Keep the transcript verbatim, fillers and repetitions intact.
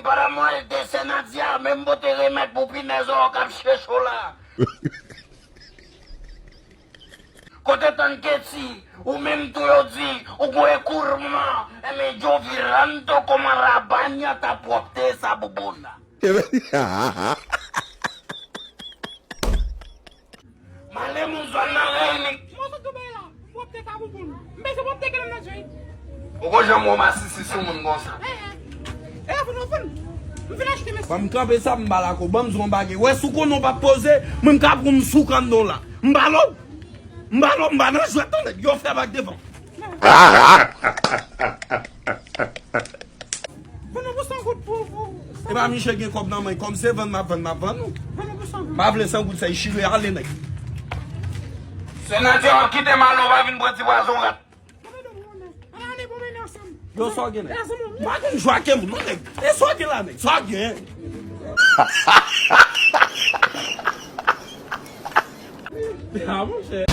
Para mwen, te Senatya, menm pote remèd pou pinèz ou k ap chèche w la. Kote tann Keti, ou menm tou yo di, ou gwe kourman, enben yo viranto koman rabanya ta pwòpte sa bouboun la. Male moun zòn nan reyini. Mwen sot tou bay la. Pwòpte ta pou moun. M bezwen pwòpte ke nan djòy. Ou ko janm wè masisi sou moun konsa. Eh, eh. Eh, fout nou fout. M vin achte mesye. Ban m kanpe sa, m ba lako. Ban m zon bagay. Wè, sou konnen w pa poze, mwen m ka pou m sou kann non la. M ba lo. M ba lo, m ba nan jwèt tande. Yo fè bak devan. Vann nou pou san goud pou, pou, san E pa goud. Miche gen kòb nan men, kòm se vann m ap vann, m ap vann ou. Vann nou pou san goud. M pa vle san goud sa, e chire ale nèg. Senatè, kite Malo pa vin pran ti pwazon rat. Mwen mande w, mwen, ala ane pou mennen ansanm. Yo, sa w gen, nèg? E ansanm, m pa konn jwe ak moun, non, nèg. E sa w gen la, nèg? Sa w gen? Ah, monchè.